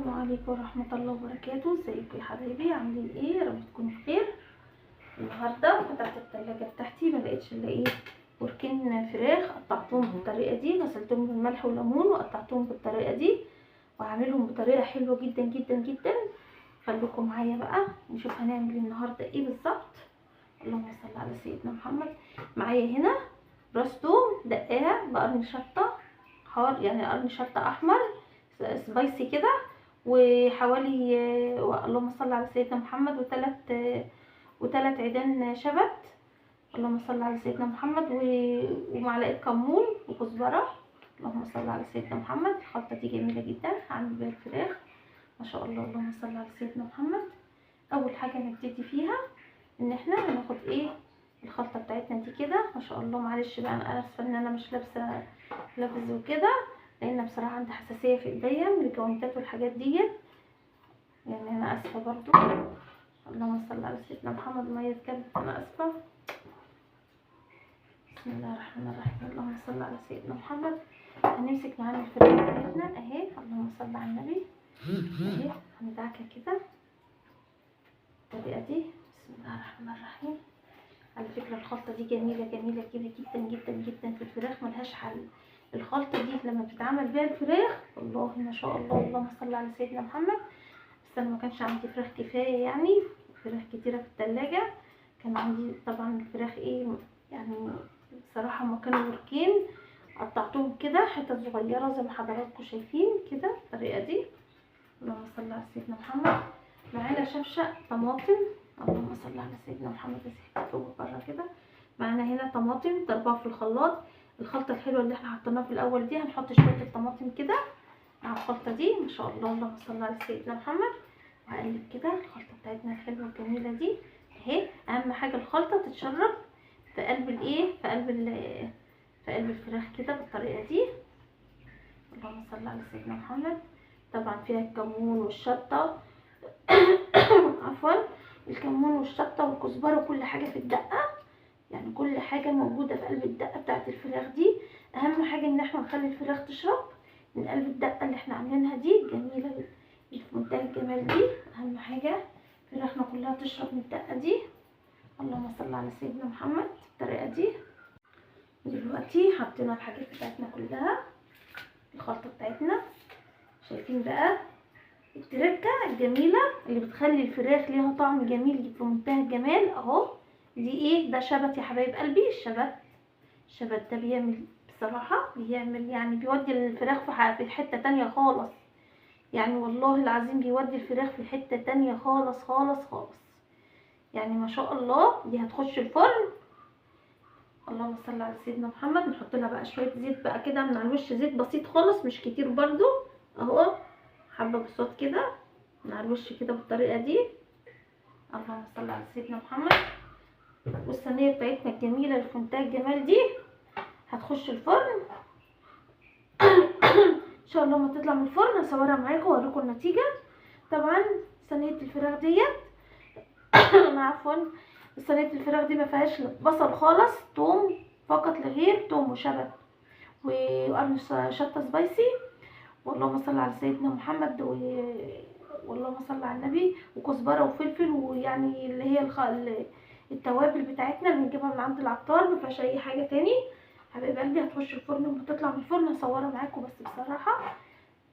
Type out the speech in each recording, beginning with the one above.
السلام عليكم ورحمة الله وبركاته. ازيكم يا حبايبي، عاملين ايه؟ يا رب تكونوا بخير. النهارده فتحت التلاجة بتاعتي ما لقيتش الا ايه، وركين فراخ قطعتهم بالطريقة دي، غسلتهم بالملح والليمون وقطعتهم بالطريقة دي، وهعملهم بطريقة حلوة جدا جدا جدا. خليكم معايا بقى نشوف هنعمل النهارده ايه بالظبط. اللهم صل على سيدنا محمد. معايا هنا راس توم دقاها بقرن شطه حار، يعني قرن شطه احمر سبايسي كده، وحوالي اللهم صل على سيدنا محمد وثلاث عيدان شبت، اللهم صل على سيدنا محمد، ومعلقة كمون وكزبره، اللهم صل على سيدنا محمد. الخلطة دي جميلة جدا، هعمل بيها الفراخ ما شاء الله، اللهم صل على سيدنا محمد. اول حاجة نبتدي فيها ان احنا هناخد ايه الخلطة بتاعتنا دي كده ما شاء الله. معلش بقى انا اسفه ان انا مش لابسه لابس وكده، لان بصراحة عندي حساسية في ايديا من الجوانتات والحاجات ديت، يعني انا اسفه برضو. اللهم صل على سيدنا محمد. مية اتكبت، انا اسفه. بسم الله الرحمن الرحيم، اللهم صل على سيدنا محمد. هنمسك معانا الفراخ بتاعتنا اهي، اللهم صل على النبي، اهي هندعكها كده بالطريقة دي. بسم الله الرحمن الرحيم. على فكرة الخلطة دي جميلة جميلة جدا جدا جدا في الفراخ، ملهاش حل. الخلطة دي لما بتتعمل بيها الفراخ والله ما شاء الله، اللهم صل على سيدنا محمد. بس انا ما كانش عندي فراخ كفاية، يعني فراخ كتيرة في التلاجة، كان عندي طبعا الفراخ ايه يعني بصراحة ما كانوا وركين، قطعتهم كده حتت صغيرة زي ما حضراتكم شايفين كده بالطريقة دي. اللهم صل على سيدنا محمد. معانا شفشق طماطم، اللهم صل على سيدنا محمد، بره كده. معانا هنا طماطم ضربها في الخلاط. الخلطة الحلوة اللي احنا حطيناها في الاول دي هنحط شوية الطماطم كده مع الخلطة دي ما شاء الله، اللهم صل على سيدنا محمد. وهقلب كده الخلطة بتاعتنا الحلوة الجميلة دي اهي. اهم حاجة الخلطة تتشرب في قلب الايه، في قلب الفراخ كده بالطريقة دي. اللهم صل على سيدنا محمد. طبعا فيها الكمون والشطه عفوا، الكمون والشطه والكزبره وكل حاجة في الدقة، يعني كل حاجة موجودة في قلب الدقة بتاعت الفراخ دي. اهم حاجة ان احنا نخلي الفراخ تشرب من قلب الدقة اللي احنا عاملينها دي الجميلة اللي في منتهى الجمال دي. اهم حاجة فراخنا كلها تشرب من الدقة دي. اللهم صل على سيدنا محمد بالطريقة دي. دلوقتي حطينا الحاجات بتاعتنا كلها، الخلطة بتاعتنا. شايفين بقى التركة الجميلة اللي بتخلي الفراخ ليها طعم جميل في منتهى الجمال اهو. دي ايه ده؟ شبت يا حبايب قلبي. الشبت، الشبت ده بيعمل بصراحة، بيعمل يعني بيودي الفراخ في حتة تانية خالص، يعني والله العظيم بيودي الفراخ في حتة تانية خالص خالص خالص، يعني ما شاء الله. دي هتخش الفرن. اللهم صل على سيدنا محمد. نحط لها بقى شوية زيت بقى كده من على الوش، زيت بسيط خالص مش كتير برضو اهو، حبه بساط كده من على الوش كده بالطريقة دي. اللهم صل على سيدنا محمد. والصينيه بتاعتنا الجميلة اللي في منتهى الجمال دي هتخش الفرن ان شاء الله. ما تطلع من الفرن هصورها معاكم واوريكم النتيجة. طبعا صينية الفراخ ديت عفوا، صينية الفراخ دي ما فيهاش بصل خالص، توم فقط لغير، توم وشبت وقرن شطه سبايسي، واللهم صل على سيدنا محمد، واللهم صل على النبي، وكزبره وفلفل، ويعني اللي هي التوابل بتاعتنا اللي بنجيبها من عند العطار، ما فيهاش اي حاجة تاني. حبايب قلبي هتخش الفرن، وما تطلع من الفرن هصورها معاكم. بس بصراحة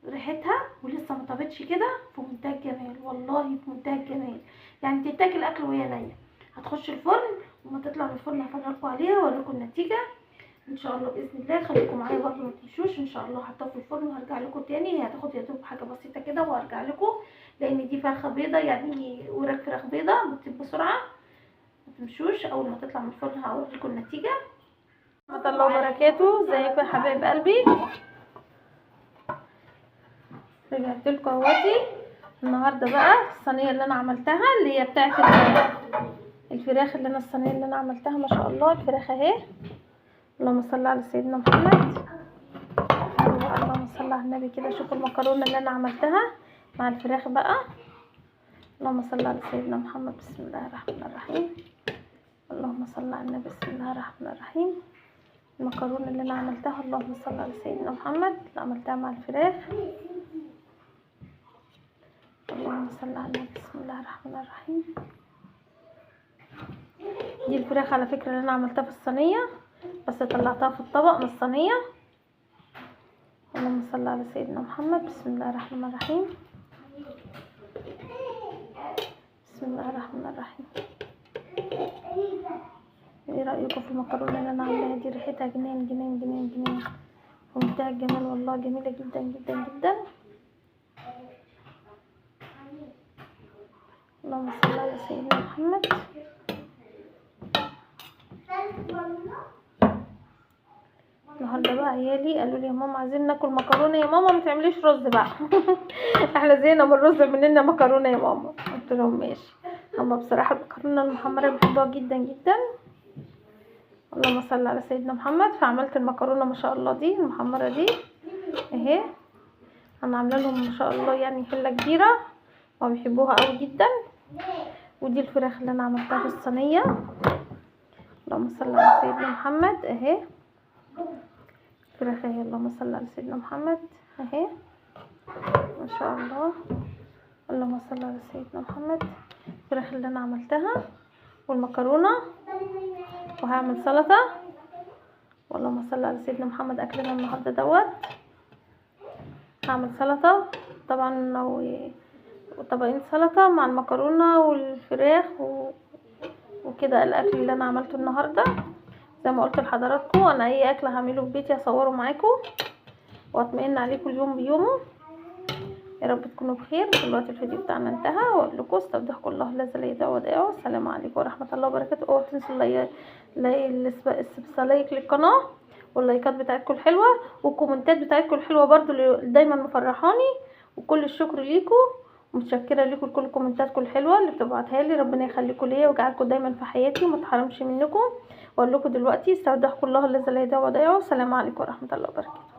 ريحتها ولسه ما طابتش كده في منتهى الجمال، والله في منتهى الجمال، يعني تتاكل اكل وهي نيه. هتخش الفرن وما تطلع من الفرن هفرجكم عليها واوريكم النتيجة ان شاء الله باذن الله. خليكم معايا برضه ما تمشوش، ان شاء الله هحطها في الفرن وهرجع لكم تاني. هي هتاخد يا دوب حاجة بسيطة كده وهرجع لكم، لان دي فرخة بيضة، يعني وراك فراخ بيضة بتطيب بسرعة. ما تمشوش، اول ما تطلع من الفرن هوريكم النتيجة. ورحمة الله وبركاته. ازيكم يا حبايب قلبي، رجعت لكم اهوتي. النهارده بقى الصينية اللي انا عملتها اللي هي بتاعه الفراخ، اللي انا الصينية اللي انا عملتها ما شاء الله. الفراخ اهي، اللهم صل على سيدنا محمد، اللهم صل على النبي كده. شوفوا المكرونه اللي انا عملتها مع الفراخ بقى، اللهم صل على سيدنا محمد. بسم الله الرحمن الرحيم، اللهم صل على النبي. بسم الله الرحمن الرحيم. المكرونه اللي انا عملتها، اللهم صل على سيدنا محمد، اللي عملتها مع الفراخ. اللهم صل على النبي. بسم الله الرحمن الرحيم. دي الفراخ على فكرة اللي انا عملتها في الصينية، بس طلعتها في الطبق من الصينية. اللهم صل على سيدنا محمد. بسم الله الرحمن الرحيم. بسم الله الرحمن الرحيم. ايه رايكم في المكرونه اللي انا عاملاها دي؟ ريحتها جنان جنان جنان جنان، في منتهى الجمال والله، جميلة جدا جدا جدا. اللهم صل على سيدنا محمد. النهارده بقى عيالي قالوا لي يا ماما عايزين ناكل مكرونه، يا ماما ما تعمليش رز بقى. احنا زهقنا من الرز، اعملي لنا مكرونه يا ماما. قلت لهم ماشي. هما بصراحة المكرونه المحمره بيحبوها جدا جدا. اللهم صل على سيدنا محمد. فعملت المكرونه ما شاء الله دي المحمره دي اهي، انا عامله لهم ما شاء الله يعني حله كبيرة وبيحبوها قوي جدا. ودي الفراخ اللي انا عملتها في الصينية. اللهم صل على سيدنا محمد اهي الفراخ اهي. اللهم صل على سيدنا محمد اهي ما شاء الله. اللهم صل على سيدنا محمد. الفراخ اللي انا عملتها والمكرونه، وهعمل سلطة. اللهم صل على سيدنا محمد. اكلنا النهارده دوت هعمل سلطة طبعا، وطبقين سلطة مع المكرونه والفراخ وكده. الاكل اللي انا عملته النهارده زي ما قلت لحضراتكم، انا اي اكل هعمله في بيتي هصوره معاكم واطمئن عليكم اليوم بيومه. يا رب تكونوا بخير. دلوقتي الفيديو بتاعنا انتهى، واقول لكم استودعكم الله الذي لا يضيع ودائعه. السلام عليكم ورحمة الله وبركاته. اوعوا تنسوا ال like للقناة، واللايكات بتاعتكم الحلوة، والكومنتات بتاعتكم الحلوة برضو اللي دايما مفرحاني. وكل الشكر ليكم، ومتشكره لكم لكل كومنتاتكم الحلوة اللي بتبعتها لي. ربنا يخليكم ليا ويجعلكم دايما في حياتي وما اتحرمش منكم. واقول لكم دلوقتي استودعكم الله الذي لا يضيع ودائعه. السلام عليكم ورحمة الله وبركاته.